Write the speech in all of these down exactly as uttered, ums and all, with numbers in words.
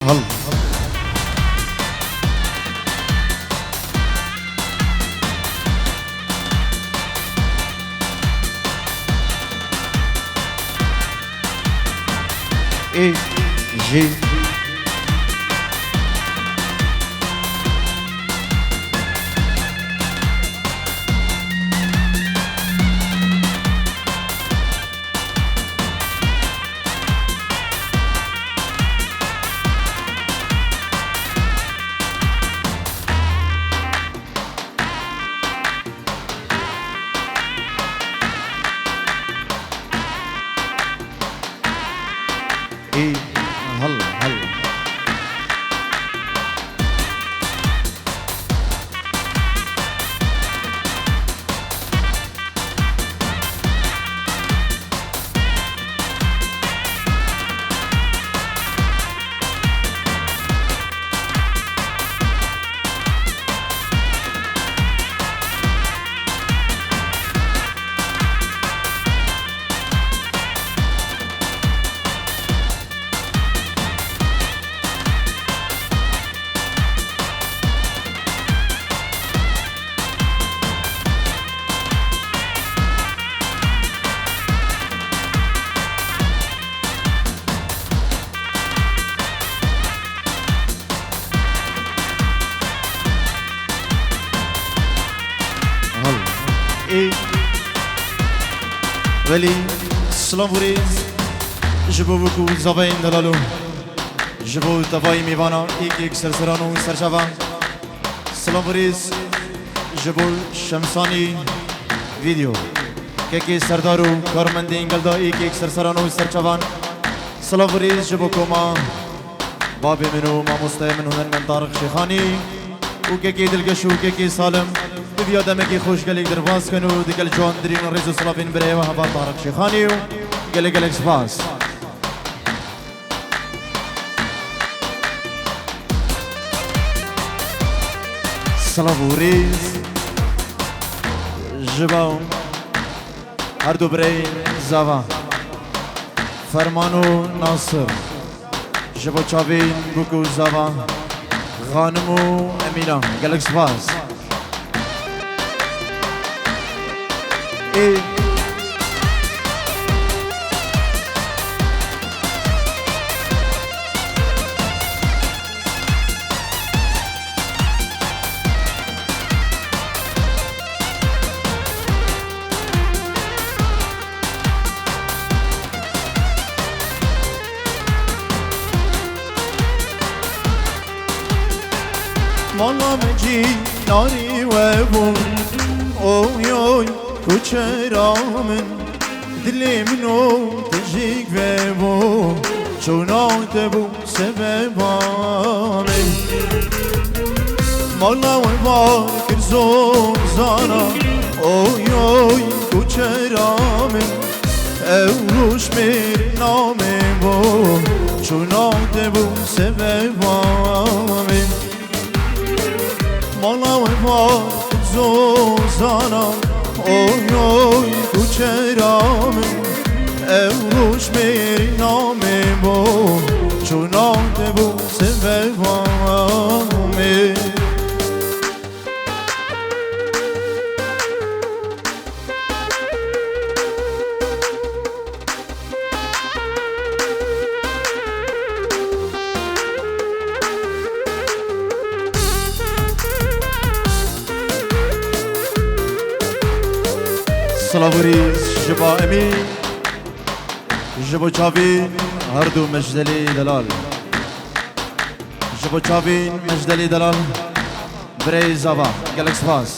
Hal. E, J. Ê, hela, hela. Hal. Ê, welî, silav û rêz ji bo wek û zavayên delalo. Ji bo tevayî mêvana êk êk serseran û serçavan. Silav û rêz ji bo Şemsanî Video. Kekê serdar û karmendên gelda êk êk serseran û serçavan. Silav û rêz ji bo koma babê min û mamosteyê min hunermend Tariq Şêxanî û kekê dilgeş û kekê salim. Di viya demekî xweş gelek derbas kin û digel can dirîn rêz û silavên birayê we heval Tariq Şêxanî û gelek gelek spas. Silav û rêz ji bo her du bireyên zava Ferman û Nasir, ji bo çavên bûk û zava Xanim û Emîna. Gelek spas. Ê. Mala min cînarî we bû, oy, oy, kuçera min. Dilê min û tijîk vebû, çûna te bû sebeba min. Mala we bar kir zozana, oy, oy, kuçera min. Ew roj mêrina min bû, çûna te bû sebeba min. Mala we bar zozana, oy, oy, kuçera min. Ew roj mêrina min bû, çûna te bû sebeba min. Silav û rêz ji bo Emî, ji bo çavên her du Mecdelê Delal. Ji bo çavên Mecdelê Delal, birayê zava, gelek spas.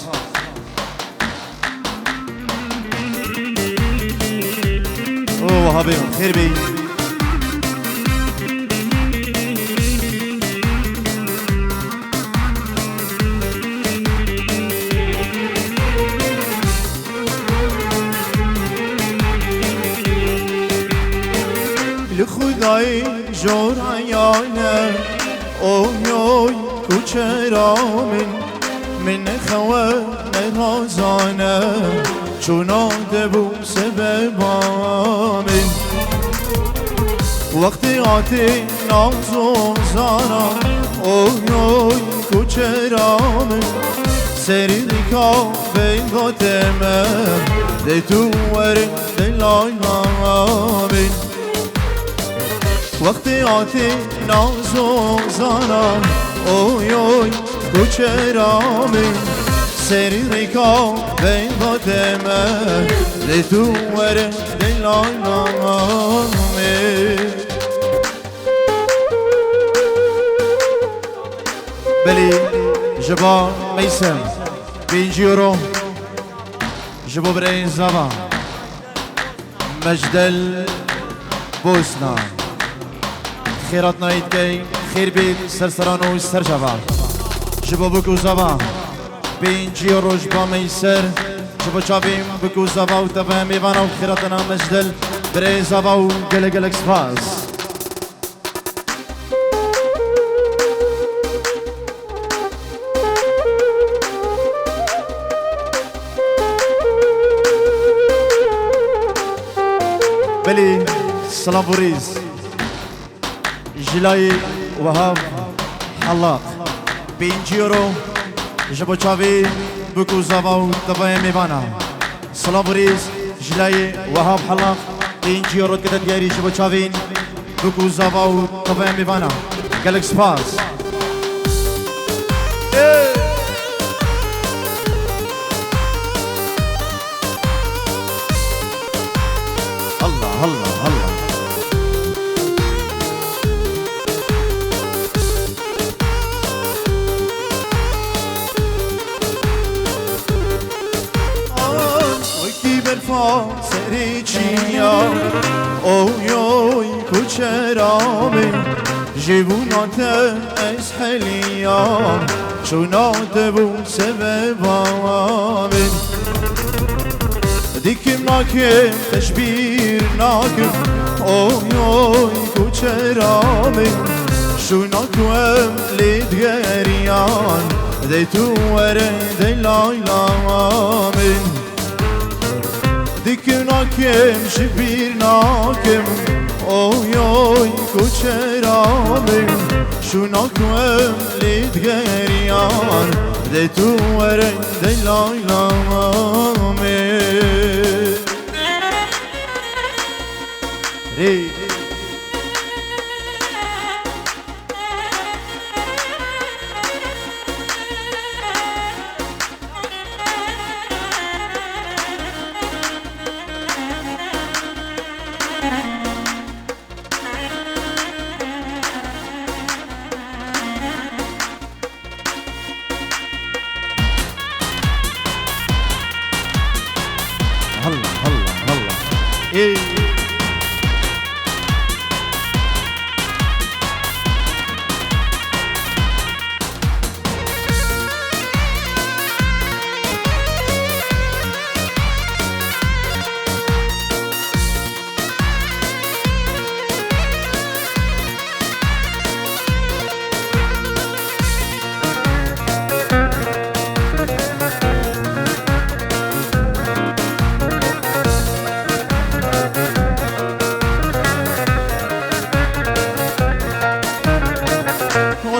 O, wiha bê, xêr bê. Li Xwedayê jor eyane, oy, oy, kuçera min, min xewe nerazane, çûna te bû sebeba min. Wextê hatê naz û zana, oy oy kuçera min, serî rîka veyda teme, dê tu were dê layla min. Wextê hatê naz û zana, oy oy kuçera min, serî rîka veyda teme, dê tu were dê layla min. Belê, ji ba Meysem, pêncî euro, ji bo birayên zava, Mecdel Bosna. Xêratina îdgey, xêr bêt, ser seran û ser çava. Ji bo bik û zava, pêncî euro ji ba Meyser, ji bo çavên bik û zava û tevaya mêvana û xêratina Mecdel, birayê zava û gelek gelek spas. Belê, silav û rêz. Ji layê Wehab Helaq, pêncî euro, ji bo çavê bik û zava û tevaya mêvana. Silav û rêz ji layê Wehab Helaq, pêncî euro dikete diyarî ji bo çavên bik û zava û tevaya mêvana. Gelek spas. Allah, Allah, Allah. Wekî berfa serê çiya, oy oy kuçera min, ji bûna te ez heliyam, çûna te bû sebeba min. Dikim nakim, te ji bîr nakim, oy oy kuçera min, şûna ku em lê digeriyan, dê tu were dê layla min. Dikim nakim, ji bîr nakim, oy oy kuçera min, şûna ku em lê digeriyan, dê tu were dê layla min. Rê. هلا، هلا، هلا. إيه.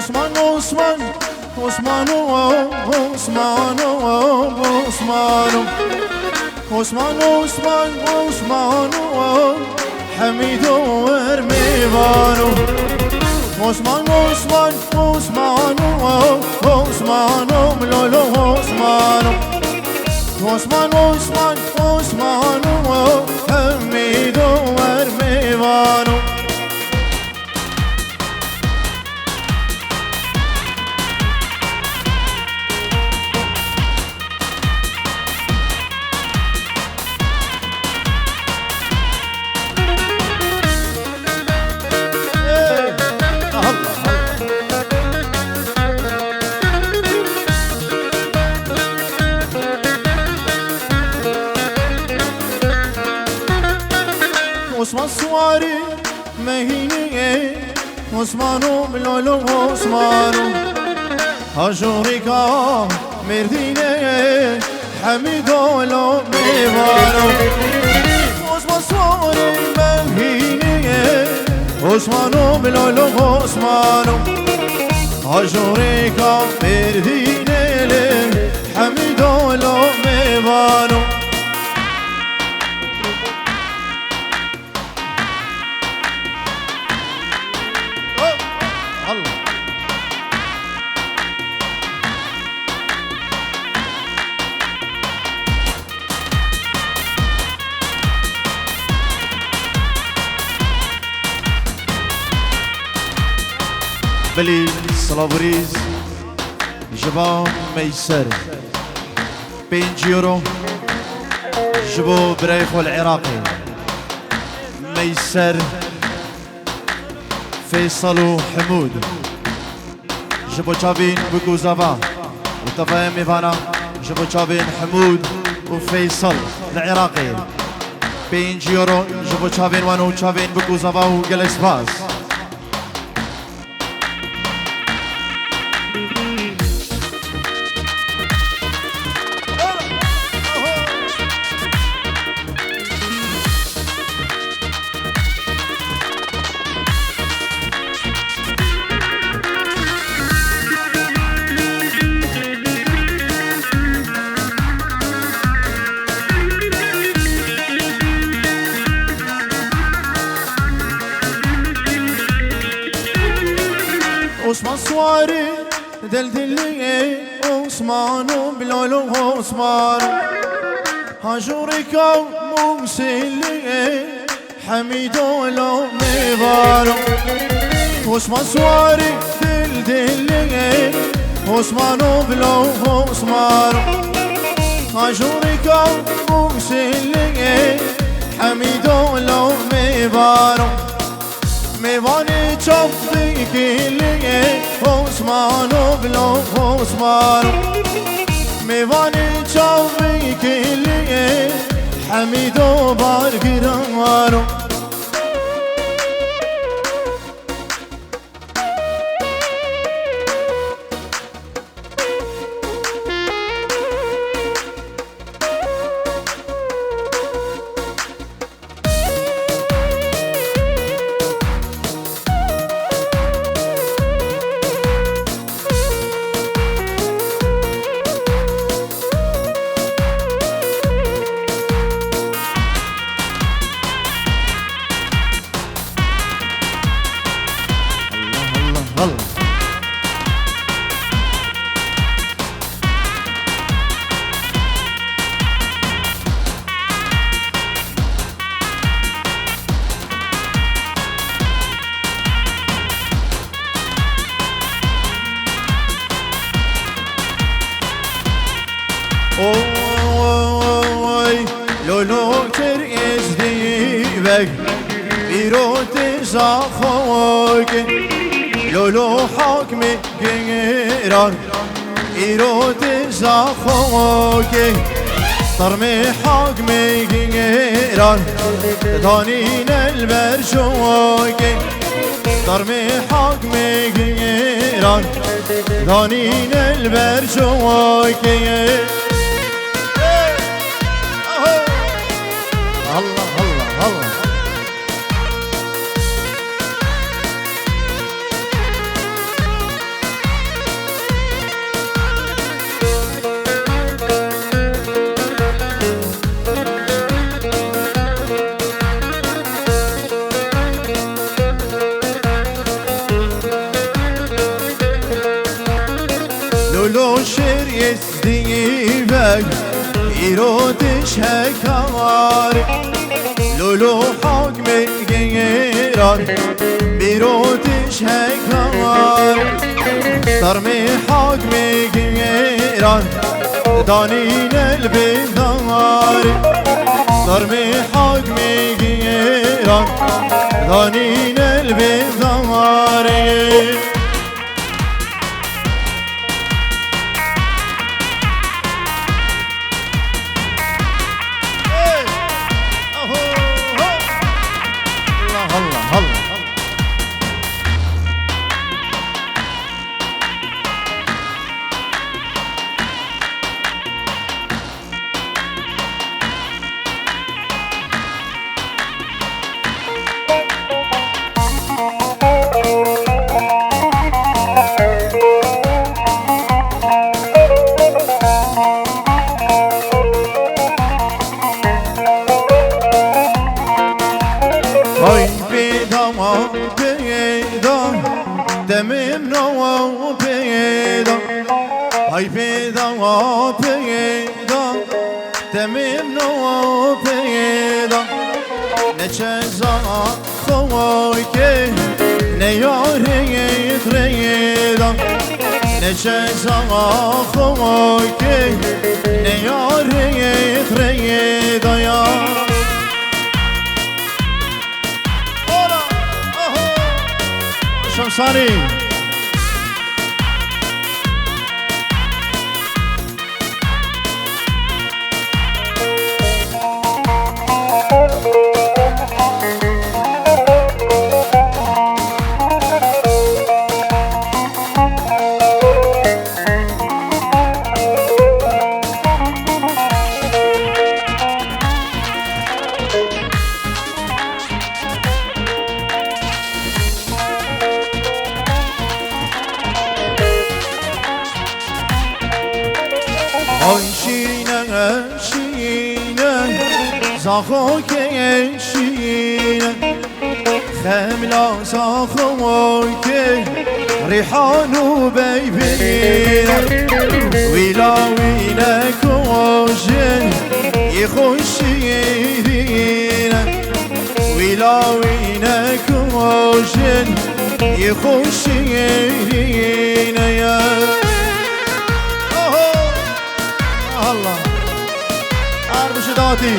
Osman, Osman, Osman, Osman, Osman. Osman, Osman, Osman, Hemîdo Ermêvano. Osman, Osman, Osman, Osman, Lolo Osman. Osman, Osman, Osman, Hemîdo Ermêvano. Osman Suari. Mehînê Osmano, Bilolo Osmano, Hajorika Mêrdînê, Hemîdo lo Mêvano. Osman Suarê Mehînê, Osmano, Bilolo, Osmano. Ajoreka Merdînê lê Hemîdo lo mêvano. Oh, Allah. Belê, silav û rêz ji ba Meyser. Pênc euro ji bo birayê xwe li Iraqê. Meyser, Feysal û Hemûd. Ji bo çavên bik û zava û tevaya mêvana, ji bo çavên Hemûd û Feysal li Iraqê. Pênc euro ji bo çavên wan û çavên bik û zava û gelek spas. Osman Suarî, dildilî, Osmano, Bilolo, Osmano. Hajûrîka Mûsilî, Hemîdo lo mêvano. Osman Suarî, dildilî, Osmano, Bilo, Osmano. Hajûrîka Mûsilî, Hemîdo lo mêvano. Mêvanê çavîkiliyê, Osmano, Bilo, Osmano. Mêvanê çavîkiliyê, Hemîdo Bargirano. Oy, lolo ter ez dîvek, îro te zaxok, lolo hakmê giran. Îro te zaxokê, termê hakmê giran, danîne li ber çokê. Termê hakmê giran, danîne li ber çokê. Allah, Allah, Allah. Lolo şêr Dîvek îro diş hekar, lolo hakmê giran, îro diş hekar. Tarmê hakmê giran, danîne li bêdar. Tarmê hakmê giran, danîne li bêdar. Hey! Aho! Ho! Allah, Allah, Allah. Temim no peyda, ay peyda peyda. Temim no peyda, ne çeza xoy ke, ne yarê reyda. Ne çeza xoy ke, ne yarê reyda ya. Ola, oho. Şemsani. Ay şîne, şîne, zaxo ke şîne. Xemla saxo ke rîhan û beybîne. Wîla wîne kojin yê xweşîrîne. Wîla wîne kojin yê xweşîrîne ye. Oho! Allah! Arbişi datî.